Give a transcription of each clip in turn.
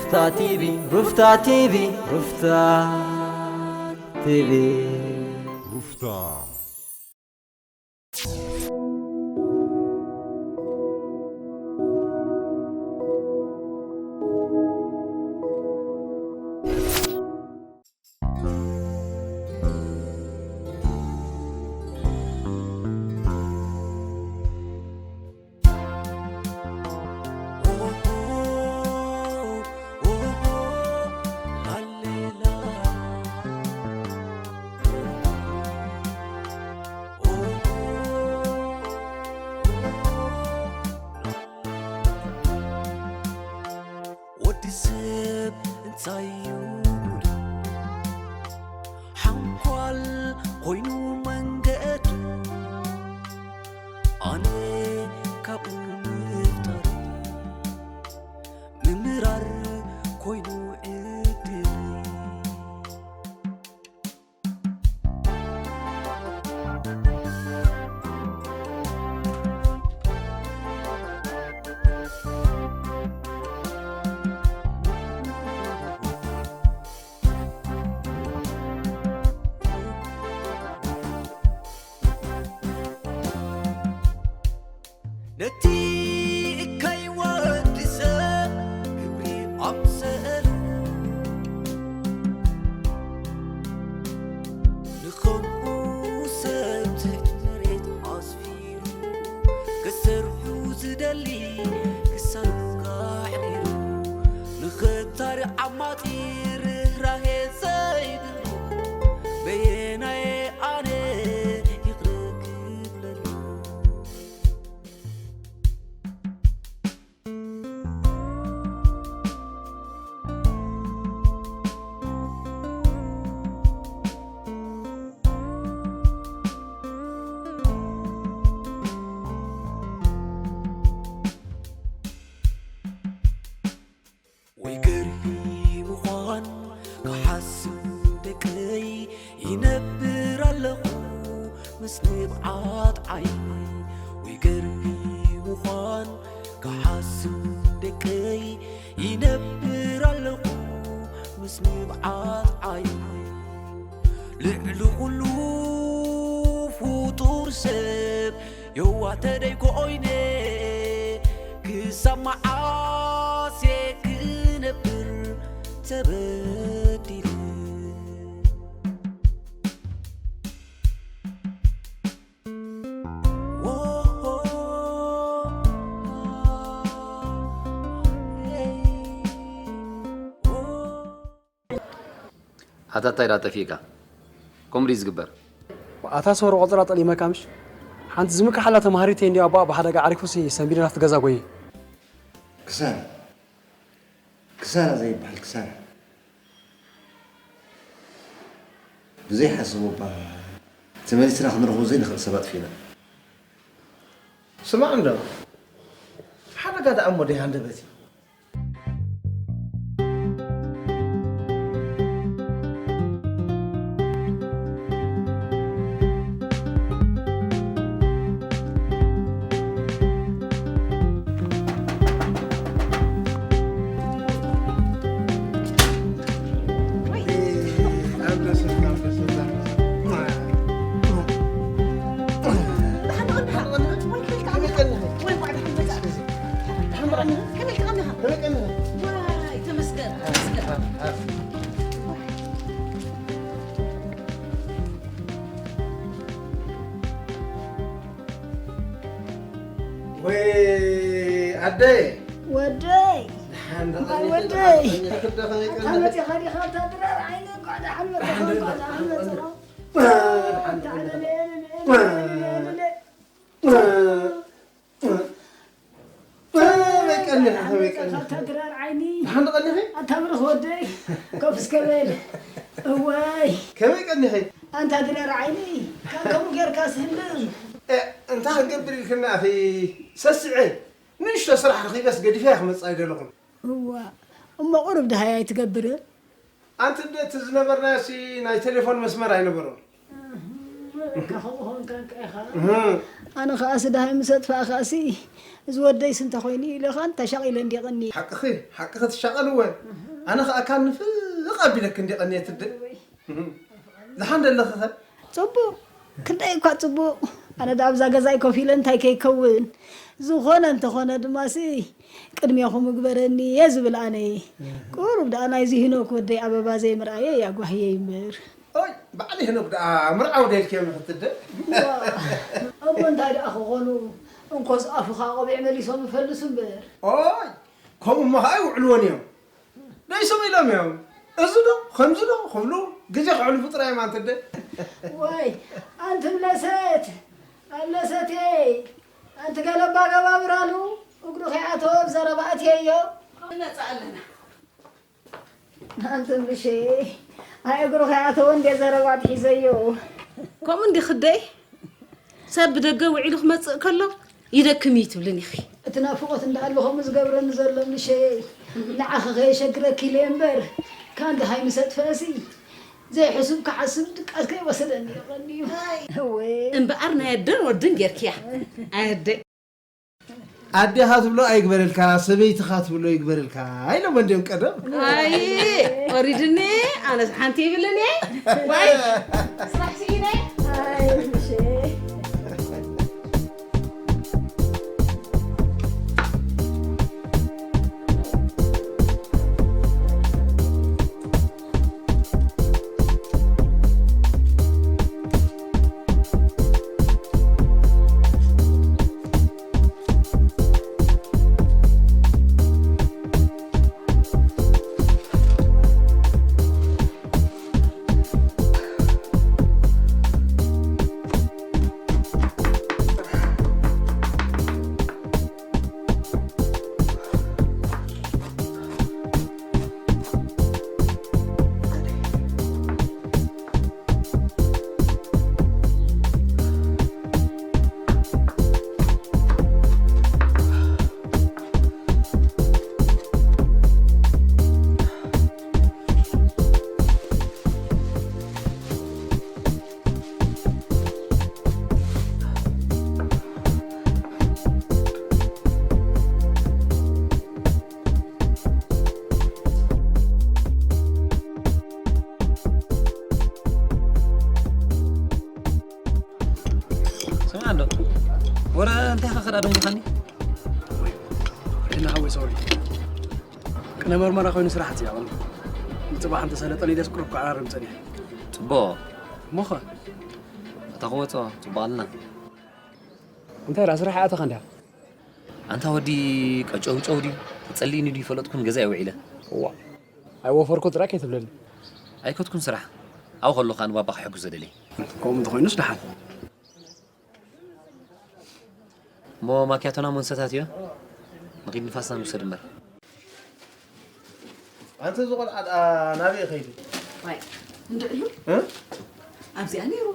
ሩፍታ ቲቪ፣ ሩፍታ ቲቪ፣ ሩፍታ ቲቪ። ሩፍታ። ወዲ ሰብ እንታይ እዩ ሓንኳል ኮይኑ መንገዱ ኣነ ካብኡ ምፍጣር ምምራር ኮይኑ ዕድል ነቲ እካይ ወዲ ሰብ ግብሪ ኣምሰሉ ንኸምኡ ሰብ ትሕቲ መሬት ኣስፊሩ ክሰርሑ ዝደሊ ክሳኑ ካሕዲሩ ንኽታሪ ዓማጺ ርህራሄ ዘይብሉ በየናየ ኣነ ይቕረ ክብለሉ ወይ ገርሂ ምዃን ክሓስብ ደቀይ ይነብር ኣለኹ ምስ ንብዓት ዓይኒ ወይ ገርሂ ምዃን ክሓስብ ደቀይ ይነብር ኣለኹ ምስ ንብዓት ዓይኒ ልዕሊ ኩሉ ፍጡር ሰብ የዋተደይ ኮይነ ክሳብ መዓስ ክነብር ተበዲለ ኣታ እንታይ ደኣ ጠፊእካ? ከምኡ ድዩ ዝግበር? ኣታ ሰብሪ ቆጸራ ጠሊመካ ምሽ? ሓንቲ ዝምክሓላ ተማሃሪተይ እንድያ ኣቦኣ ብሓደጋ ዓሪፉሲ ሰንቢደ ናብቲ ገዛ ጎየ። ክሳራ ክሳራ ዘይበሃል ክሳራ ብዘይሓስቦ እባ ተመሊስና ክንረኽቦ ዘይንኽእል ሰባት ፊና። ስማዕ እንዶ ሓደጋ ደኣ እሞ ደይ ሃንደበት እዩ። ወይ ኣደይ ወደይ ደሓን ደኣ ኣይ ወደይ። ደሓን ደኣ ኣታ መጺኻ ዲኻ? ኣታ ድራር ዓይኒ፣ እንኳዕ ደሓን መጻኻ፣ እንኳዕ ደሓን መጻኻ። ደሓን ደኣ ኣታ ደሓን ደኣ። ለለለለለለለ። ከመይ ቀኒኻ? ከመይ ቀኒኻ? ኣታ ድራር ዓይኒ። ደሓን ዶ ቀኒኺ? ኣታ ብሩኽ ወደይ፣ ኮፍ እስከ በል። እዋይ። ከመይ ቀኒኺ? ኣንታ ድራር ዓይኒ፣ ካብ ከምኡ ጌርካ ስህልም። እ፣ እንታይ ክንገብር ኢልክና ኣኺ? ሰስዐ፣ ንእሽቶ ስራሕ ረኺበስ ገዲፈያ ክመጽእ ኣይደለኹን። እዋ፣ እሞ ቁሩብ ደሃይ ኣይትገብርን? ኣንቲ እንደ እቲ ዝነበርናዮሲ ናይ ቴሌፎን መስመር ኣይነበሮን። እህ፣ በቃ ከምኡ ኾንካ እንካ ኢኻ። እህ። ኣነ ኸኣሲ ደሃይ ምስ ኣጥፋእኻሲ፣ እዚ ወደይስ እንተ ኾይኑ ኢለ ኸኣ ተሻቒለ እንድየ ቀንየ። ሓቅኺ፣ ሓቅኺ ትሻቐሊ እወ። ኣነ ኸኣ ካብ ንፍቕ ኣቢለኪ እንድየ ቀንየ ትድእ። እህ። ዝሓን ደለኺ ኸ? ጽቡቕ፣ ክንደይ እኳ ጽቡቕ። ኣነ ደኣ ኣብዛ ገዛይ ኮፍ ኢለ እንታይ ከይከውን። ዝኾነ እንተኾነ ድማሲ፣ ቅድሜኹም እግበረኒ እየ ዝብል ኣነ። ቁሩብ ደኣ ናይዚ ሄኖክ ወደይ ኣበባ ዘይምርኣየ እያ ጓህየይ እምበር። ኦይ፣ በዓል ሄኖክ ደኣ ምርዓው ደልክዮም ክትደ? ዋ፣ እሞ እንታይ ደኣ ክኾኑ? እንኮስ ኣፉኻ ቆቢዕ መሊሶም ይፈልሱ እምበር። ኦይ፣ ከምኡ እሞ ኸኣ ይውዕልዎን እዮም። ደይሶም ኢሎም እዮም። እዚ ዶ፣ ከምዚ ዶ ክብሉ ግዜ ከሕልፉ ጥራይ እዮም ኣንተ ኣደ። ወይ፣ ኣንቲ ብለሰት፣ ኣብለሰተይ፣ ኣንቲ ገለባ ገባብራሉ፣ እግሩ ከይኣተወ ኣብ ዘረባ ኣትየዮ። ንመጽእ ኣለና። ኣንቲ ምሸ፣ ኣይ እግሩ ከይኣተወ እንዴ ዘረባ ኣትሒዘዮ። ከምኡ እንዲ ክደይ? ሰብ ብደገ ውዒሉ ክመጽእ ከሎ ይደክም እዩ ትብልን ኢኺ። እቲ ናፍቖት እንዳኣሉ ከምኡ ዝገብረኒ ዘሎ ምሸ፣ ንዓኺ ከየሸግረኪ ኢለ እምበር፣ ካን ደሃይ ምስ ኣጥፈእሲ፣ ዘይሕሱብ ክሓስብ ድቃስ ከይወሰደኒ ይቐንዩ። እወ። እምበኣር ናይ ኣደን ወድን ጌርክያ። ኣደ። ኣዴኻ ትብሎ ኣይግበረልካ፣ ሰበይትኻ ትብሎ ይግበረልካ ኢሎም እንድዮም ቀደም። ኣይ፣ ወሪድኒ፣ ኣነስ ሓንቲ ይብልን እየ። ዋይ፣ ስራሕ ስኢነ። ኣይ፣ ምሸ። ስምዓ እንዶ፣ ወረ እንታይ ኸኸዳ ደንጉኻኒ? ሪና ሓወይ፣ ሶሪ። ቅነ መርመራ ኮይኑ ስራሕ እዚኣ፣ ወላ። ንጽባሕ እንተሰለጠኒ ኢለስ ቁሩብ ክዓራርም ጸኒሐ። ጽቡቕ። እሞኸ? እታ ክወጾ፣ ጽቡቕ ኣለና። እንታይ ደኣ፣ ስራሕ ኣተኻ እንዲኻ? ኣንታ ወዲ ቀጨውጨው ድዩ? ተጸሊእኒ ድዩ? ፈለጥኩን ገዛ እየ ውዒለ። እዋ። ኣይወፈርኩ ጥራይ ከይትብለኒ። ኣይከድኩን ስራሕ። ኣብኡ ከለኹ ኣነ ባባ ክሕግዞ ደልየ። ከምኡ እንተኾይኑስ ደሓን። እሞ ማክያቶና እሞ ንሰታትዮ? ንኺድ ንፋስና ንውሰድ እምበር። ኣንተ እዚ ቆልዓ ደኣ ናበይ ከይዱ? ዋይ፣ እንድዕሉ? እ? ኣብዚኣ ነይሩ።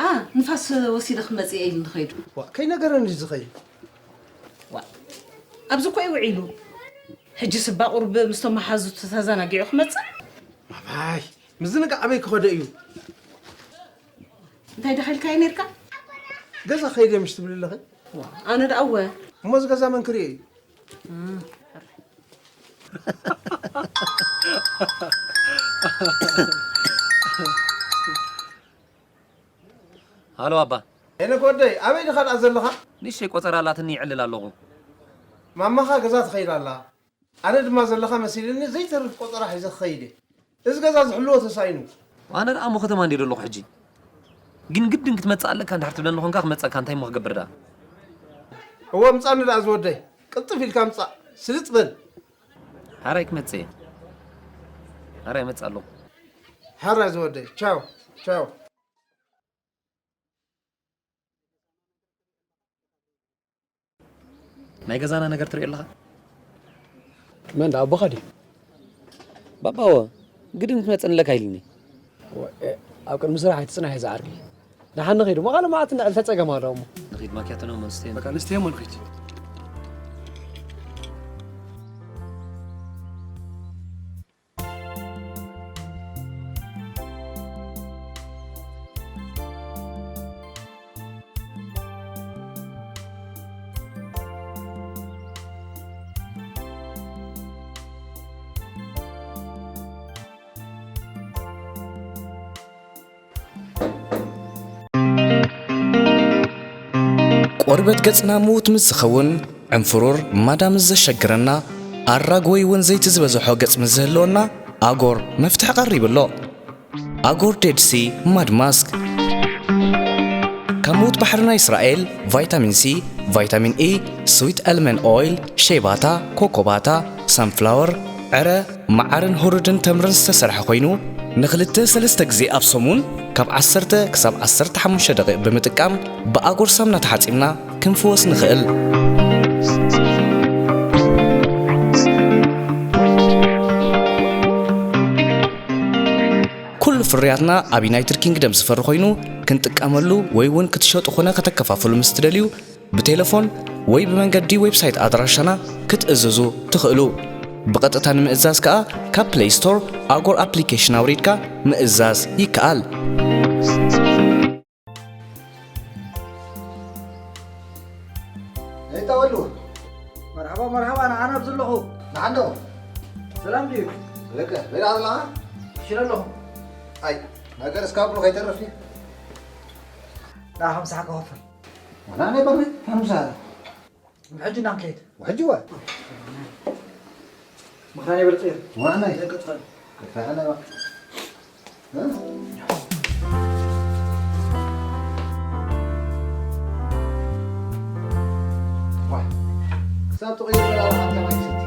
ኣ፣ ንፋስ ወሲደ ክመጽእ እየ ኢሉ ንኸይዱ። ዋ፣ ከይነገረኒ ዝኸይድ? ዋ፣ ኣብዚ እኮ እዩ ውዒሉ። ሕጂ ስባ ቁሩብ ምስቶም መሓዙቱ ተዘናጊዑ ክመጽእ። ኣባይ፣ ምዝንጋዕ ኣበይ ክኸዶ እዩ? እንታይ ደኺልካዮ ነይርካ? ገዛ ከይደ ምሽ ትብሊ ኣለኺ? ዋ፣ ኣነ ደኣ እወ። እሞ እዚ ገዛ መን ክርእዮ እዩ? እ፣ ሕራይ። ሃሎ ኣባ። ሄኖክ ወደይ፣ ኣበይ ዲኻ ደኣ ዘለኻ? ንእሽተይ ቆጸራ ኣላትኒ ይዕልል ኣለኹ። ማማኻ ገዛ ትኸይድ ኣላ። ኣነ ድማ ዘለኻ መሲልኒ ዘይተርፍ ቆጸራ ሒዘ ክኸይድ እየ። እዚ ገዛ ዝሕልዎ ተሳኢኑ። ኣነ ደኣ እሞ ከተማ እንድየ ዘለኹ ሕጂ። ግን ግድን ክትመጽእ ኣለካ እንድሕር ትብለኒ ኾንካ ክመጸካ እንታይ እሞ ክገብር ደኣ? እወ ምጻኒ ደኣ ዝወደይ። ቅልጥፍ ኢልካ ምጻእ። ስልጥ በል። ሓራይ ክመጽእ እየ። ሓራይ እመጽእ ኣለኹ። ሓራይ ዝወደይ። ቻው። ቻው። ናይ ገዛና ነገር ትርኢ ኣለኻ? መን ደኣ ኣቦኻ ድዩ? ባባዎ፣ ግድን ክትመጽእ ኣለካ ኢሉኒ። ወ-፣ እ፣ ኣብ ቅድሚ ስራሕ ኣይትጽናሕ እየ ዝዓርከይ። ደሓን ንኺድ እሞ፣ ካልእ መዓልቲ ንዕልተ ጸገም ኣለዎ እሞ። ንኺድ ማክያቶና እሞ ንስተዮ። በቃ ንስተዮ እሞ ንኺድ። ቆርበት ገጽና ምዉት ምስ ዝኸውን፣ ዕንፍሩር ማዳ ምስ ዘሸግረና፣ ኣራግ ወይ እውን ዘይቲ ዝበዝሖ ገጽ ምስ ዝህልወና፣ ኣጎር መፍትሒ ቀሪቡ ኣሎ። ኣጎር ዴድ ሲ ማድ ማስክ ካብ ምዉት ባሕርና እስራኤል ቫይታሚን ሲ፣ ቫይታሚን ኢ፣ ስዊት ኣልመንድ ኦይል፣ ሼባታ፣ ኮኮባታ፣ ሳንፍላወር፣ ዕረ፣ መዓርን ሁሩድን ተምርን ዝተሰርሐ ኮይኑ፣ ንኽልተ ሰለስተ ግዜ ኣብ ሰሙን ካብ ዓሰርተ ክሳብ ዓሰርተ ሓሙሽተ ደቂቕ ብምጥቃም ብኣጎር ሳምና ተሓጺብና ክንፍወስ ንኽእል። ኩሉ ፍርያትና ኣብ ዩናይትድ ኪንግደም ዝፈሪ ኮይኑ፣ ክንጥቀመሉ ወይ እውን ክትሸጡ ኾነ ከተከፋፍሉ ምስ ትደልዩ፣ ብቴሌፎን ወይ ብመንገዲ ዌብሳይት ኣድራሻና ክትእዝዙ ትኽእሉ። ብቐጥታ ንምእዛዝ ከኣ ካብ ፕለይ ስቶር ኣጎር ኣፕሊኬሽን ኣውሪድካ ምእዛዝ ይከኣል። እተወሉ መርሓባ መርሓባ፣ ንዓና ኣብ ዘለኹ ንዓንዶ ሰላም ድዩ? ለከ በላ ኣለኻ? ሽረ ኣለኹ። ኣይ ነገር እስካብ ብሎ ከይተርፍ። ዳ ከምሳ ክኸፍል ዋላ ናይ በምን ከምሳ ሕጂ ኢና ንከይድ። ሕጂ ወ ምኽናን የበልጽ እየ። ዋዕናይ ዘቅጥፈል ክትፈሐና ዋ ክሳብ ትቕይር ዘላ ሓንቲ ማይ ትሰቲ።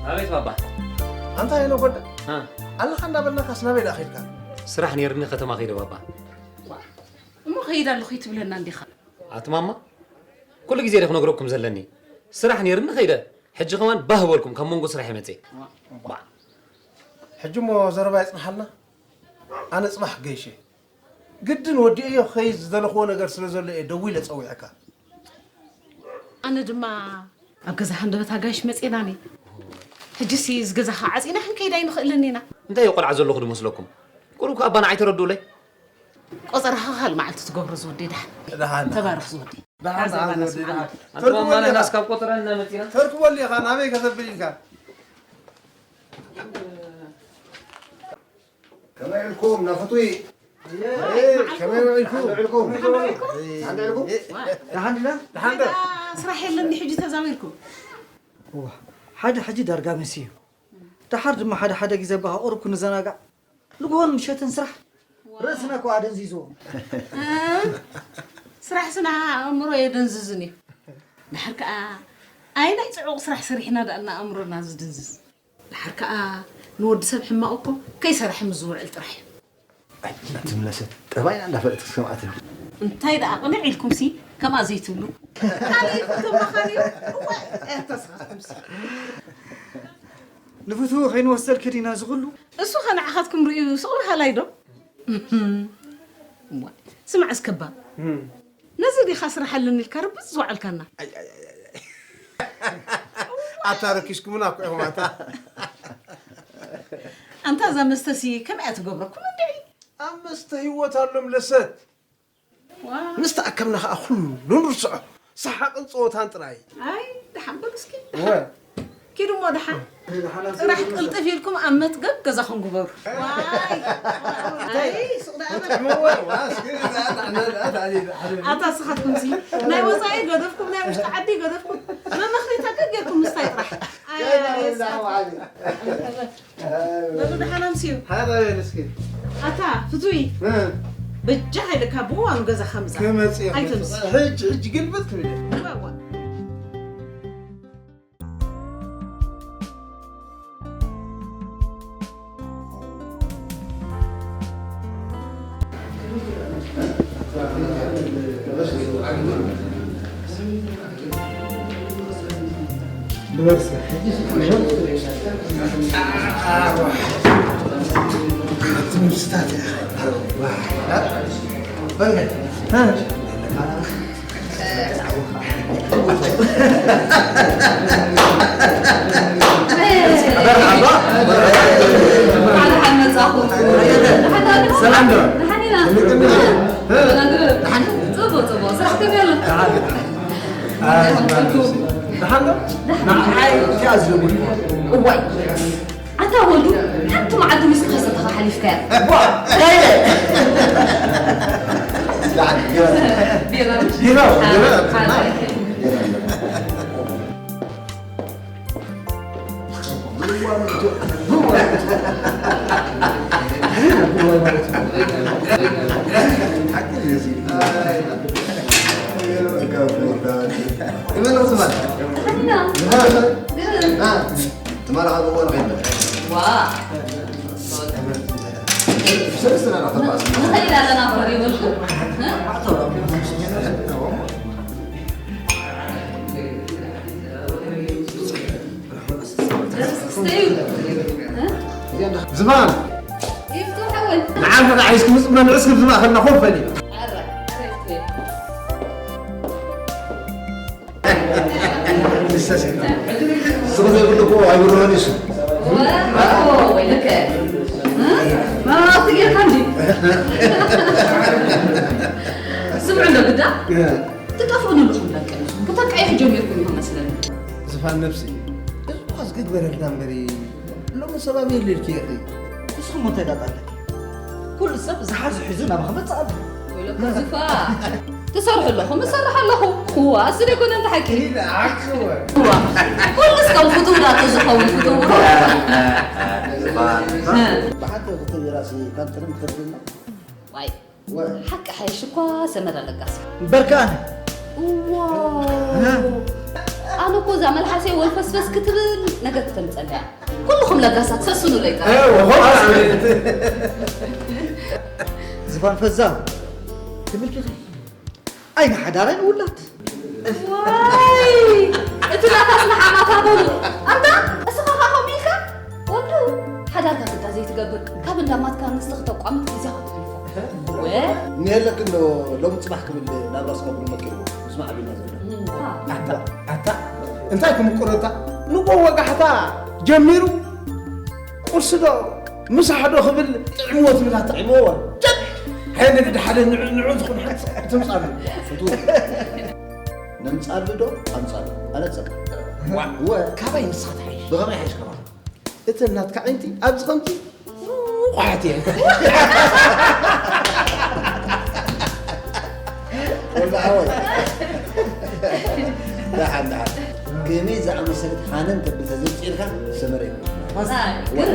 ኣቤት ባባ። ኣንታ የለ ጎዳ ኣለኻ እንዳበልናካስ ናበይ ደኣ ኸድካ? ስራሕ ነይርኒ ከተማ ከይደ ባባ። እሞ ኸይድ ኣለኹ ትብለና እንዲኻ። ኣቲ ማማ ኩሉ ግዜ ደ ክነግረኩም ዘለኒ ስራሕ ነይርኒ ኸይደ ሕጂ ከማን ባህ በልኩም ካብ መንጎ ስራሕ ይመፀ። ሕጂ እሞ ዘረባ ይፅንሓልና ኣነ ፅባሕ ገይሸ ግድን ወዲኤዮ ክኸይድ ዝደለኽዎ ነገር ስለ ዘሎ እየ ደዊለ ጸዊዐካ። ኣነ ድማ ኣብ ገዛ ሃንደበት ኣጋይሽ መጺእና ኒ። ሕጂሲ እዚ ገዛ ኸዓ ዓጺና ክንከይድ ኣይንኽእልን ኢና። እንታይ እየ ቆልዓ ዘለኹ ድመስለኩም? ቁሩብ ከኣ ኣባና ኣይተረድኡለይ። ቆጸራኻ ካልእ መዓልቲ ትገብሮ ዝወደይ ደሓን። ደሓን። ተባረኽ ዝወደይ። ደሓን ደሓን ዝወደይ ደሓን። ኣንተ ማማ ንሕናስ ካብ ቆጸራ ኢና መጺና። ተርክበሉ ኢኻ ናበይ ከተብል ኢልካ። ከመይ ውዒልኩም ናፍትዊ? ከመይ ውዒልኩም? ደሓን ዲና? ደሓን ዶ? ስራሕ የለን ድዩ ሕጂ ተዛዊርኩም? እዋ ሓደ ሕጂ ዳርጋ መሲዩ። ደሓር ድማ ሓደ ሓደ ግዜ በኻ ቁሩብ ክንዘናጋዕ ንግሆን ምሸትን ስራሕ ርእስና እኮ ኣደንዚዝዎ። ስራሕ ስና ኣእምሮ የደንዝዝን እዩ። ድሓር ከኣ ኣየናይ ጽዑቕ ስራሕ ሰሪሕና ደኣ እና ኣእምሮና ዝድንዝዝ። ድሓር ከኣ ንወዲ ሰብ ሕማቕ እኮ ከይሰረሐ ምስ ዝውዕል ጥራሕ እዩ። ኣይ እናትምለሰት ጠባይና እንዳፈለጥክስ ከምኣ ትብል። እንታይ ደኣ ቅንዕ ኢልኩምሲ ከምኣ ዘይትብሉ። ካልእ ይፍተመኻን እዩ። እዋይ ኣያታስኻትኩምሲ። ንፍትው ከይንወስደልኪ ዲና እዚ ኩሉ? እሱ ኸ ንዓኻትኩም ርእዩ ስቕ በሃላይ ዶ? እዋይ ስማዕ እስከ እባ። ነዚ ዲኻ ስራሕ ኣለኒ ኢልካ ርብጽ ዝወዓልካና? ኣታ ረኪስኩምና እኮ ኢኹም ኣታ። ኣንታ እዛ መስተሲ ከመይ እያ ትገብረኩም እንድዒ? ኣብ መስተ ህይወት ኣሎም ለሰት። ምስ ተኣከብና ኸኣ ኩሉ ንርስዖ። ሰሓቕን ጸወታን ጥራይ። ኣይ ደሓን በሉ እስኪ። ኪዱ እሞ ደሓን። ጥራሕ ቅልጥፍ ኢልኩም ኣብ መጥገብ ገዛኹም ግበሩ። ዋይ። ኣይ ሱቕ ደኣ በል። ኣታ ስኻትኩም ሲ ናይ ወጻኢ ገደፍኩም ናይ ውሽጢ ዓዲ ገደፍኩም መመኽነይታ ገ ጌርኩም ምስታይ ጥራሕ። ኣይ ኣይ ስኻትኩም። በሉ ደሓን ኣምስዩ። ሓራይ እስኪ። ኣታ ፍቱይ። በጃኻ ኢለካ ብእዋኑ ገዛኻ ምጻእ። ክመጽእ እየ። ኣይተምሲ። ሕጂ ሕጂ ግልብጥ ክብል እየ። እዋ እዋ። መርሓባ። መርሓባ። ሰላም ዶ? ደሓን ኢና። ደሓን። ጽቡቕ፣ ጽቡቕ። ስራሕ ከመይ ኣሎ? ደሓን ዶ? ንዓይ እንታይ ኣዝለሙኒ? እዋይ። ኣታ ወልዱ፣ ሓንቲ መዓልቲ ምስ ከሰተኻ ሓሊፍካያ። ዋ፣ ናይለ። ቢራ። ቢራ፣ ቢራ። ትማሊ ካብ እዋን ከይድና። ዋ። ሰለስተና ኢና ተባዕስ። ንኸይድ ኣለና እኮ ይበልኩ። እ? ዝባን። ይፍቱ ሓወይ። ንዓኻ ሒዝኪ ምጽ መምዕስ ክብ ዝማእኸልና ኮፍ በሊ። ኣረ፣ ኣረ ይፍቱ። ስሙ ዘይብሉ እኮ ኣይብርሆን እዩ። ስሙ። ወ-፣ ወ-፣ ወይልከ። እ? መራራቲ ጌርካ እንዲ። ስምዑ እንዶ ግዳ? እ። ትጠፍኡኒ ኣለኹም ደቂ ኣንስትዮ። ክተቃይሑ ጀሚርኩም ኢኹም መስለኒ። ዝፋን ነብሲ። እዚ እኳ ዝግበረልና እምበሪ፣ ሎሚ ሰብ ኣበይ ኣሎ ኢልኪ ኢኺ? ንስኹም እንታይ ዳኣ ኣለኪ? ኩሉ ሰብ ዝሓዙ ሒዙ ናባኺ መጽእ ኣሎ። ወይለካ ዝፋ። ትሰርሑ ኣለኹም፣ እሰርሕ ኣለኹ። እዋ፣ እሱ ደይኮነ እንተ ሓቂ። ኢለ ዓክወ። እዋ። ኩሉስ ከም ፍትው ዳኣ ዝኸውን ፍትው። ዝፋን። እ። ብሓቂ ክትብኢ ራእሲ ካብ ትርም ትርድና? ዋይ። ወ- ሓቂ ሓይሽ እኳ ሰመረ ለጋስ። እምበርካ ኣነ። እዋ። እ? ኣነ እኮ እዛ መልሓሰይ ወልፈስፈስ ክትብል ነገር ክተምጸለያ። ኩልኹም ለጋሳት ሰስኑለይ። እ፣ ወ-፣ ዝፋን ፈዛ። ትምልክኺ። ኣይና ሓዳራይ ንውላት። ዋይ! እቲ ናታስ ንሓማታ በሉ። ኣንታ፣ እስኻ ኸኣ ከምኡ ኢልካ? ወዱ፣ ሓዳርካ ግዳ ዘይትገብር፣ ካብ እንዳማትካ ንስኻ ተቋምት ግዜኻ ተሕልፎ። ወ? እኒሀለክን ዶ ሎሚ ጽባሕ ክብል ናብ ራስካ ብሎ መኪርዎ፣ ምስ ማዕቢልና ዘሎ። እም፣ ኣታ፣ ኣታ፣ እንታይ ክምቁረታ? ንጎ ወጋሕታ ጀሚሩ፣ ቁርሲ ዶ፣ ምሳሕ ዶ ክብል ጥዕምዎ ትብላ፣ ጥዕምዎ። ጨድ! ሓይሊ ድሓደ ንዑ፣ ንዑ ዝኾነ ሓንቲ ትምጻሉ። ፍቱ። ነምጻሉ ዶ ኣምጻሉ? ኣነጸሉ። ዋ። ወ። ካባይ ንስኻ ትሓይሽ። ብኸመይ ሓይሽ ካባኻ? እተን ናትካ ኣዒንቲ ኣብዚ ከምዚ ቋሕት እየን። ወላ ሓወይ። ደሓን፣ ደሓን። ከመይ ዝኣመሰለት ሃነን ተብል ተዘይጽኢርካ ሰመረ ይኹን። ኣይ፣ ግን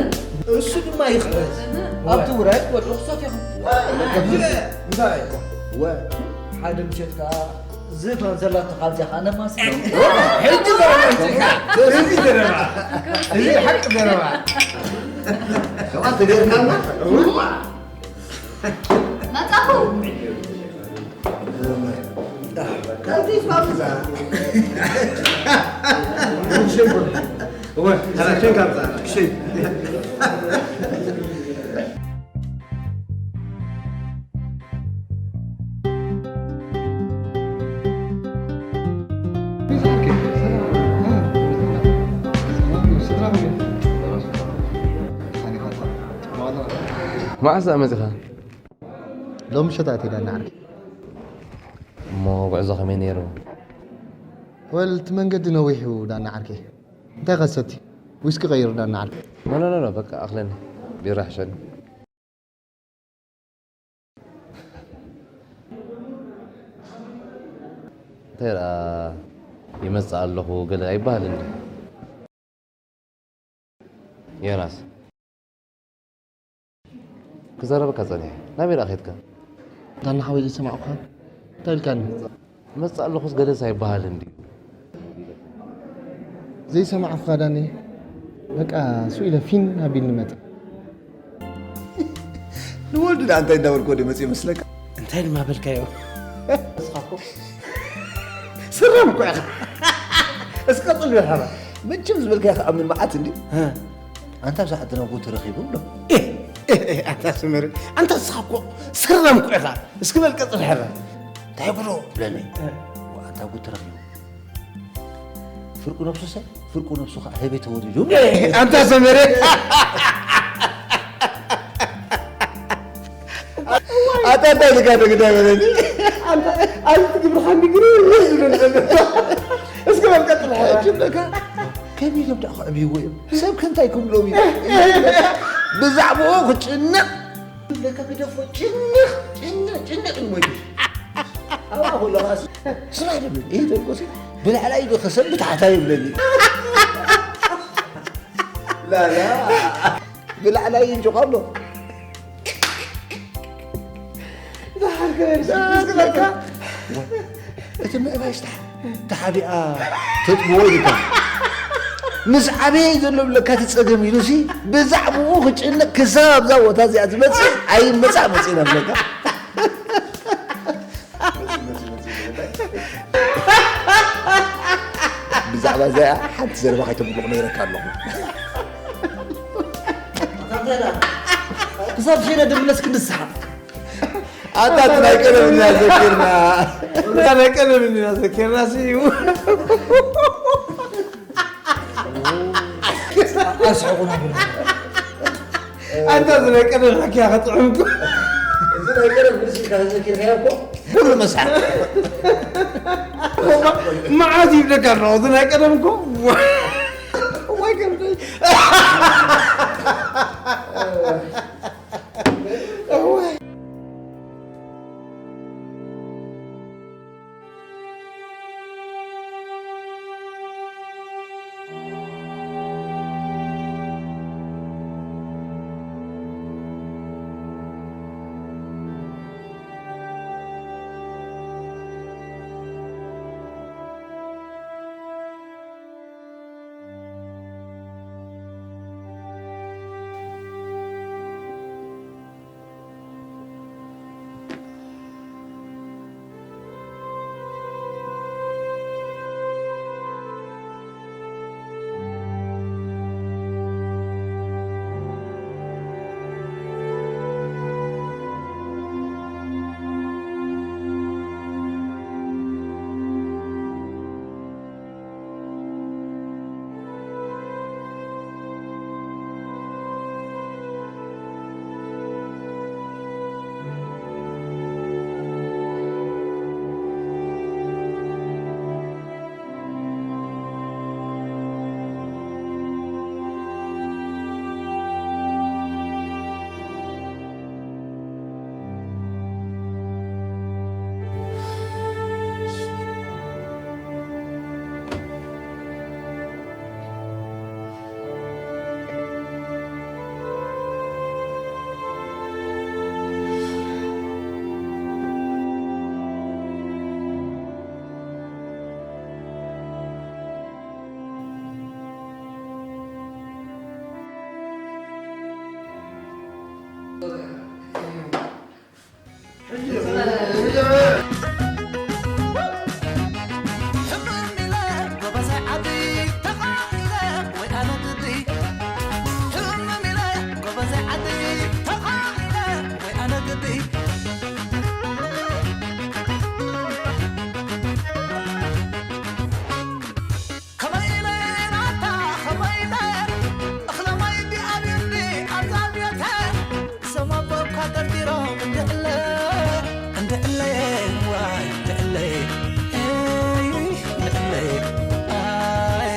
እሱ ድማ ይኽሕስ። ኣብቲ ውራይ ትወድቑ ክሰት ኢኹም። እንታይ? ወ። ሓደ ምሸት ከኣ ዝፋን ዘላቶ ካልዚኻ ነማስ። ሕጂ ዘረባ ኣምጺእካ። እዚ ዘረባ። እዚ ሓቂ ዘረባ። ከምኣ ተገይርካና? መጻኹ። ካልዚ ይፋብዛ። እወ፣ ተራክሽን ካብዛ። ክሸይ። መዓስ ደኣ መጺኻ? ሎሚ ምሸት ኣትየ ዳና ዓርከይ። እሞ ጉዕዞ ከመይ ነይሩ? ወል፣ እቲ መንገዲ ነዊሕ እዩ ዳና ዓርከይ። እንታይ ከሰቲ? ዊስኪ ቀይር ዳና ዓርከይ። ኖ፣ ኖ፣ ኖ፣ ኖ፣ በቃ ኣኽለኒ። ቢራ ሕሸኒ። እንታይ ደኣ ይመጽእ ኣለኹ ገለ ኣይበሃል እንዲ። ዮናስ፣ ክዛረበካ ጸኒሐ። ናበይ ደኣ ኸድካ? ዳና ሓወይ ዘይሰማዕኩኻ? እንታይ ኢልካኒ? መጽእ ኣለኹስ ገለስ ኣይበሃልን ድዩ? ዘይሰማዕኩኻ ዳኒ። በቃ፣ ሱ ኢለ ፊን ኣቢልኒ መጸ። ንወልዱ ደኣ እንታይ እንዳበልኩ ወዲ መጽእ ይመስለካ? እንታይ ድማ በልካዮ? ንስኻ እኮ ሰራም እኮ ኢኻ። እስከ ቀጽል በል ሓባ። መቸም ዝበልካዮ ክኣምን መዓት እንዲ። ኣንታ ብዛዕባ ናጉ ተረኺቡ ኣሎ። ኣንታ ሰመረ፣ ኣንታ ንስኻ እኮ ሰራም እኮ ኢኻ። እስኪ በል ቀጽል ሕራ። እንታይ ብሎ ብለለይ። ኣንታ ጉ ተረኺቡ። ፍርቁ ነብሱ ሰ ፍርቁ ነብሱ ከዓ ህበይ ተወሪዱ። ኣንታ ሰመረ። ኣታ እንታይ ኢልካ ዶ ግዳ በለኒ። ኣንታ ኣይ ትግብርካ እንዲ ግሪ ዝብል ዘሎ። እስኪ በል ቀጥል ሕራ። እጅ በቃ ከመይ ኢሎም ደኣ ክዕብይዎ እዮም? ሰብ ከንታይ ክብሎም እዩ? ብዛዕባኡ ክጭነቕ ለካ ግደፎ። ጭንቕ ጭንቕ ጭንቕ ኢሉ ሞይቱ። ኣብኣ ከሎ ኸዓ ስራሕ ደብለኒ። ይህ ደርቆሲ ብላዕላይ ዶ ከሰብ ብታሕታይ ይብለኒ። ላላ ብላዕላይ እንጭቆ ኣሎ። ዝሓርከ እስኪ በቃ። እቲ ምእባይ ሽታ ተሓቢኣ ተጥብዎ ኢልካ። ምስ ዓበየ እዩ ዘሎ ብለካ እቲ ጸገም ኢሉሲ ብዛዕባኡ ክጭነቕ ክሳብ ኣብዛ ቦታ እዚኣ ዝመጽእ ኣይመጻእ መጺእና ብለካ። ብዛዕባ እዚኣ ሓንቲ ዘረባ ከይተምልቑ ነይረካ ኣለኹ። ክሳብ ሸነ ድምለስ ክንስሓ። ኣታ እቲ ናይ ቀደም እንዲና ዘኪርና። እታ ናይ ቀደም እንዲና ዘኪርና ስዩ። ኣስሕቑና ብሎ። ኣንታ እዚ ናይ ቀደም ሓኪያ ከጥዕምኩ። እዚ ናይ ቀደም ብልሲ ኢልካ ተዘኪርካዮ እኮ ኩሉ መስሓቕ። መዓት ይብለካ ኣለኹ፣ እዚ ናይ ቀደም እኮ። እዋይ ከብደይ። እዋይ። ከመይ ኢለ ናታ ከመይ ኢለ እኽለ ማይ ድኣ ኣብዩኒ ኣብዛ ቤተ ሰማቦካ ደርዲሮም እንድዕለ እንድዕለ ዋይ እንድዕለ እንድዕለ ኣይ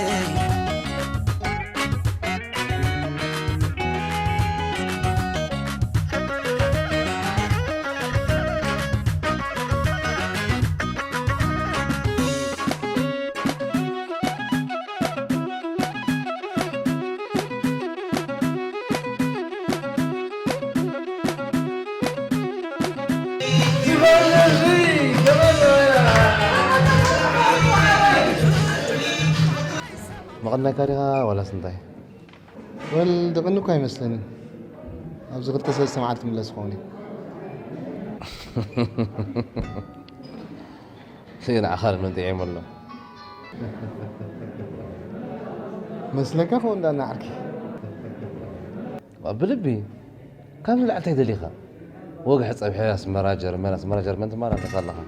መቐናይካ ዲኻ ዋላስ እንታይ? ወል ደቐኒ እኳ ኣይመስለንን። ኣብዚ ክልተ ሰለስተ መዓልቲ ምለስ ክኸውን እዩ። ንዓኻ ዶ ጥዒሙ ኣሎ? መስለካ ኸው እንዳና ዓርኪ። ብልቢ ካብ ንላዕሊ እንታይ ደሊኻ? ወግሒ ጸብሒ ኣስመራ ጀርመን፣ ኣስመራ ጀርመን ትማል ኣንተኻ ኣለኻ።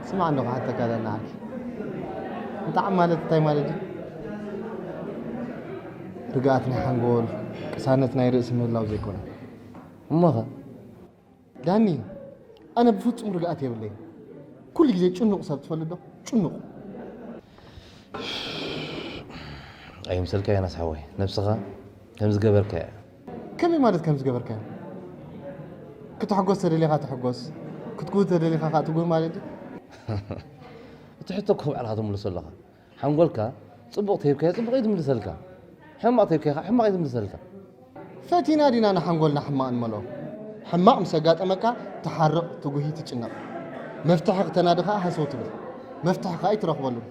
ስማዕ እንዶ ክሓተካ ዳና ዓርኪ። ምጥዓም ማለት እንታይ ማለት እዩ? ርግኣት ናይ ሓንጎል፣ ቅሳነት ናይ ርእሲ ምህላው ዘይኮነ። እሞኸ? ዳኒ፣ ኣነ ብፍጹም ርግኣት የብለይን። ኩሉ ግዜ ጭኑቕ ሰብ ትፈልጥ ዶ? ጭኑቕ። ኣይምሰልካ ዮናስ ሓወይ፣ ነብስኻ ከም ዝገበርካያ። ከመይ ማለት ከም ዝገበርካያ? ክትሕጎስ ተደሊኻ ትሕጎስ፣ ክትጉህ ተደሊኻ ኸኣ ትጉህ ማለት ድዩ? እቲ ሕቶ እኮ ባዕልኻ ትምልሶ ኣለኻ። ሓንጎልካ ጽቡቕ ተሂብካዮ ጽቡቕ እዩ ዝምልሰልካ። ሕማቕ ተሂብካዮ ኸኣ ሕማቕ እዩ ዝምልሰልካ። ፈቲና ዲና ንሓንጎልና ሕማቕ ንመልኦ? ሕማቕ ምስ ኣጋጠመካ ትሓርቕ፣ ትጉሂ፣ ትጭነቕ። መፍትሒ ክተናዲ ኸኣ ሃሰው ትብል። መፍትሒ ኸኣ ኣይትረኽበሉን።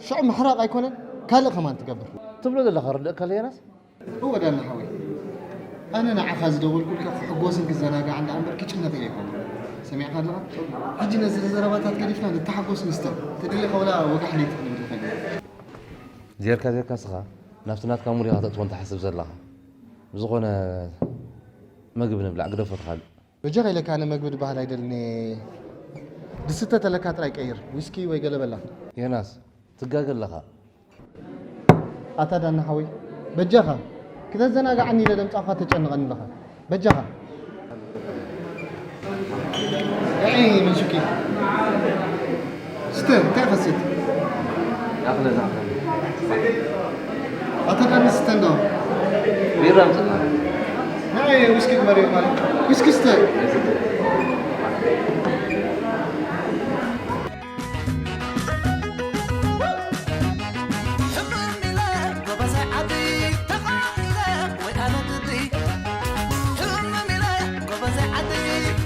ሽዑ ምሕራቕ ኣይኮነን፣ ካልእ ከማን ትገብር። ትብሎ ዘለኻ ርድእካ ኣሎ ዮናስ? እወ ዳና ሓወይ። ኣነ ንዓኻ ዝደወልኩልካ ክሕጎስን ክዘናጋዕን ደኣ እምበር ክጭነቕ እየ ኣይኮነን። ሰሚዕካ ኣለኻ? ሕጂ ነዚ ዘረባታት ገዲፍና ንተሓጎስ ንስተ። ተደሊኻ ወላ ወጋሕ ለይቲ ክንብል ንኽእል ኢና። ዜርካ ዜርካ ስኻ ናብቲ ናትካ ሙድ ኢኻ ተእትዎ እንተ ሓስብ ዘለኻ። ብዝኾነ መግቢ ንብላዕ፣ ግደፎ እቲ ካልእ። በጃኻ ኢለካ ኣነ መግቢ ዝበሃል ኣይደልን እየ። ዝስተ ተለካ ጥራይ ቀይር፣ ዊስኪ ወይ ገለ በላ። ዮናስ፣ ትጋገ ኣለኻ። ኣታ ዳና ሓወይ፣ በጃኻ፣ ክተዘናግዓኒ ኢለ ደምጻኻ ተጨንቐኒ ኣለኻ። በጃኻ። እዒ፣ መን ሱቂ? ስተ፣ እንታይ ፈስት? ኣኽለ ዝኣኽል። ኣታ ዳኒ ስተ እንዶ። ቢራ ኣምጽእና። ናይ ዊስኪ ግበርዮ ማለት። ዊስኪ ስተ። ህምም ኢለ ጎበዘ ዓዲ ተኻኢለ ወይ ኣነ ግዲ። ህምም ኢለ ጎበዘ ዓዲ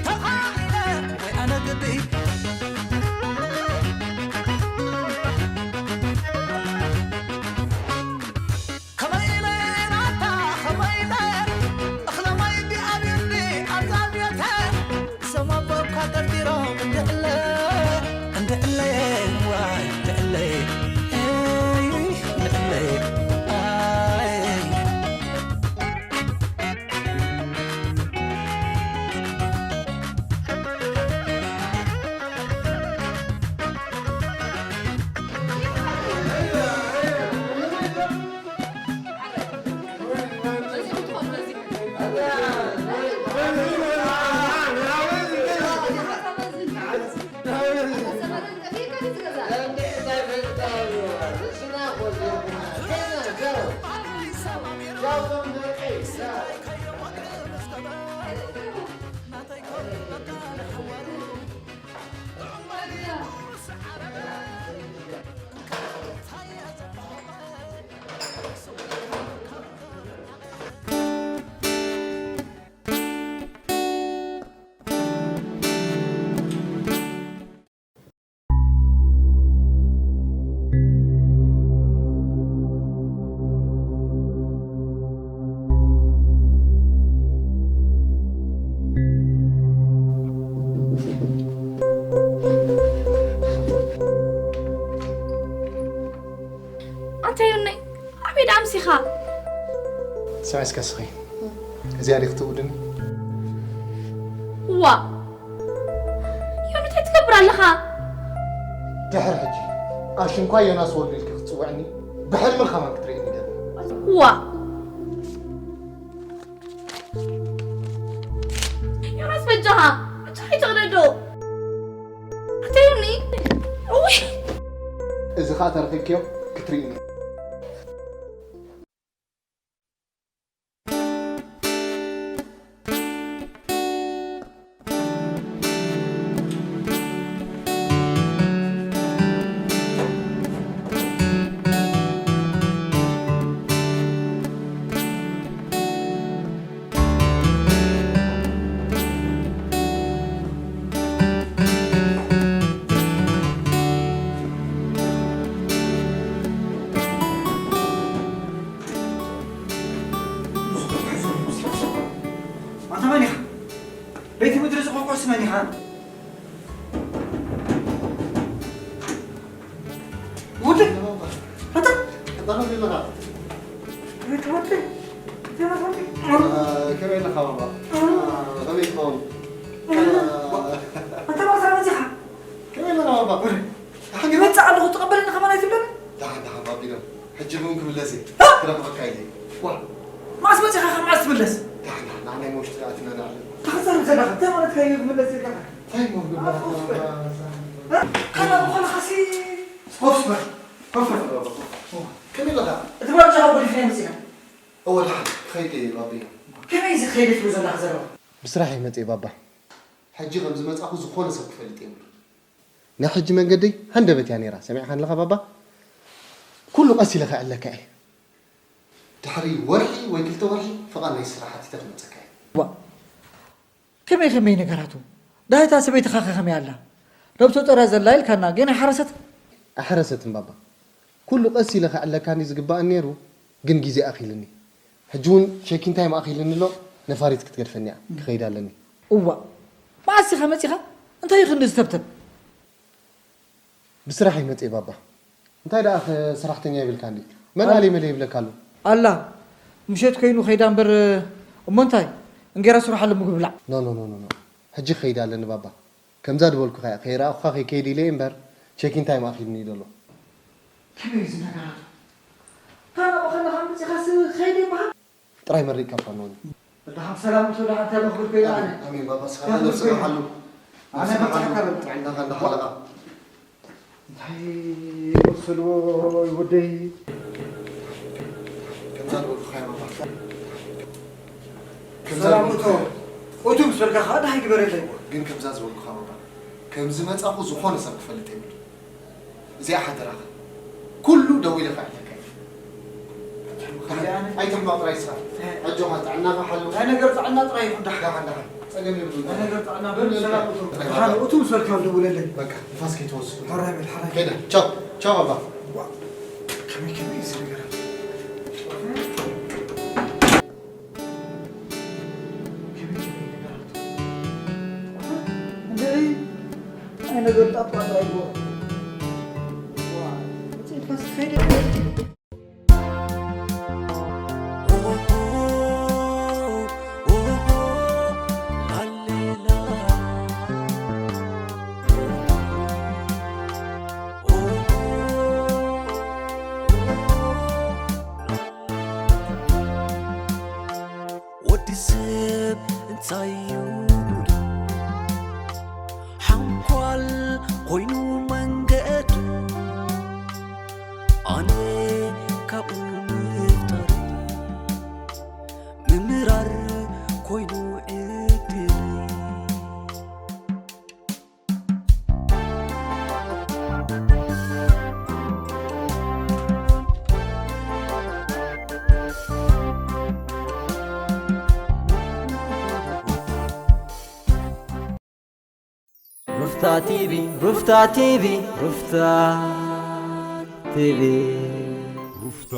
ተኻኢለ ወይ ኣነ ግዲ። ከመይ ኢለ ናታ ከመይ ኢለ እኽለ ማይ ዲኣ ቢርዲ ኣብዛ ቤተ። ሰማቦካ ደርዲሮም እንድዕለ፣ እንድዕለ፣ ዋይ፣ እንድዕለ፣ ኤይ፣ እንድዕለ፣ ኣይ። ኣንታ ዮናይ፣ ኣበይ ደኣ ኣምሲኻ? ስምዒ እስከ ስኺ። እዚኣ ዲኺ ትውድኒ? ዋ! ዮኒ፣ እንታይ ትገብር ኣለኻ? ድሕሪ ሕጂ ኣሽንኳይ ዮናስ ወልዱ ኢልኪ ክትጽውዕኒ ብሕልሚ ከማን ክትርእይኒ ገለ። ዋ! ዮናስ፣ በጃኻ፣ በጃኻ ይትቕደዶ። ኣንተ ዮኒ፣ እውይ! እዚ ኸኣ ተረኺብክዮ ክትርእይኒ። ኣታ መን ኢኻ? ቤት ምድሪ ዝቆቆስ መን ኢኻ? ውድ፣ ኣታ፣ ከመይ ኣለኻ? ቤት ወዲ ቤት ወዲ ከመይ ኣለኻ ባባ? ከመይ ትኸውን? ኣንተ ባሰራ መፂኻ ከመይ ኣለኻ ባባ? ይመፅእ ኣለኹ ትቐበለኒ ከማን ኣይትብለኒ ደሓን ደሓን ባቢሎ፣ ሕጂ እውን ክምለስ እየ። ክረኽበካ ኢለ እየ። ዋ መዓስ መፂኻ ካብ መዓስ ትምለስ ደሓን ደሓን ንዓናይ መውሽጢ ኣትና ንዓለም። ተኸዛሪ ዘለኻ እንታይ ማለት ካዩ ክምለስ ዘለኻ እንታይ እሞ ክገብር ካላ ምዃንኻሲ ኮፍ በል ኮፍ በል ባባ ኮፍ። ከመይ ኣለኻ? እቲ ባርጫኻ ጎዲፍና መፂና እወ ደሓን ክኸይድ እየ ባቢሎ። ከመይ እዚ ክኸይደ ትብሉ ዘለኻ ዘለኻ ብስራሕ እየ መፅእ ባባ። ሕጂ ከም ዝመፃኹ ዝኾነ ሰብ ክፈልጥ የብሉን። ናይ ሕጂ መንገደይ ሃንደበት እያ ነይራ ሰሚዕኻ ኣለኻ ባባ። ኩሉ ቀስ ኢለ ከዕለካ እየ። ድሕሪ ወርሒ ወይ ክልተ ወርሒ ፍቓድ ናይ ስራሕ ሓቲተ ክመፀካ እየ። ዋ ከመይ ከመይ ነገራቱ ዳይታ ሰበይትኻ ከ ከመይ ኣላ ረብቶ ጠራ ዘላ ኢልካና ገና ሓረሰት ኣሕረሰትን ባባ። ኩሉ ቀስ ኢለ ከዕለካኒ ዝግባእን ነይሩ ግን ግዜ ኣኺልኒ። ሕጂ እውን ሸኪን ታይም ኣኺልኒ ኣሎ። ነፋሪት ክትገድፈኒ እያ ክኸይድ ኣለኒ። እዋ መዓስ ኢኻ መፂኻ እንታይ እዩ ክንዲ ዝተብተብ ብስራሕ ይመፅእ ባባ። እንታይ ደኣ ኸ ሰራሕተኛ ይብልካ እንዲ? መን ኣለ መለ ይብለካ ኣሎ? ኣላ ምሸት ኮይኑ ከይዳ እምበር እሞ እንታይ እንጌራ ስርሓሉ ምግቢ ብላዕ። ኖ ኖ ኖ ኖ ሕጂ ክኸይድ ኣለኒ ባባ። ከምዛ ዝበልኩኻ እያ ከይረኣኹኻ ከይከይድ ኢለ እየ እምበር ቸኪን ታይም ኣኺሉኒ እዩ ዘሎ። ከመይ እዩ እዚ ነገራቱ? ካናብኡ ከለኻ መፂኻስ ከይድ ይበሃል? ጥራይ መሪቕካ እኳ ንወኒ። ብድሓን ሰላም እቶ ደሓን እንታይ መኽብል ኮይና ኣነ ኣሜን ባባ ስኻ ነብስኻ ሓሉ ኣነ በቃ ከበል ጥዕናኻ እንዳሓለቓ እንታይ ወሰልዎ ወደይ ከምዛ ዝበልኩኻ እያ ባባ ሰላም እቶ እቱ ምስ በልካ ከዓ ደሃይ ግበረለይ ግን ከምዛ ዝበልኩኻ ባባ ከም ዝመፃኹ ዝኾነ ሰብ ክፈልጥ የብሉ እዚኣ ሓደራኻ ኩሉ ደው ኢለ ክዕለካ እየ። ኣይትሕመቕ ጥራይ ስኻ ኣጆኻ ጥዕናኻ ሓሉ። ናይ ነገር ጥዕና ጥራይ ይኹን ደሓን። ደሓን ደሓን ጸገም የብሉን። ናይ ነገር ጥዕና በል ሰላም እቶ። ደሓን እቱ ምስ በልካ ደውለለይ። በቃ ንፋስ ከይትወስዱ። ሕራይ በል ሕራይ። ከይደ ቻው ቻው ባባ። ከመይ ከመይ እዚ ነገራት ወዲ ሰብ እንታይ እዩ ጉዱ ሓንኳል ኮይኑ መንገዱ ኣነ ካብኡ ምፍጣር ምምራር ኮይኑ ዕድል ሩፍታ ቲቪ ሩፍታ ቲቪ ሩፍታ ቲቪ ሩፍታ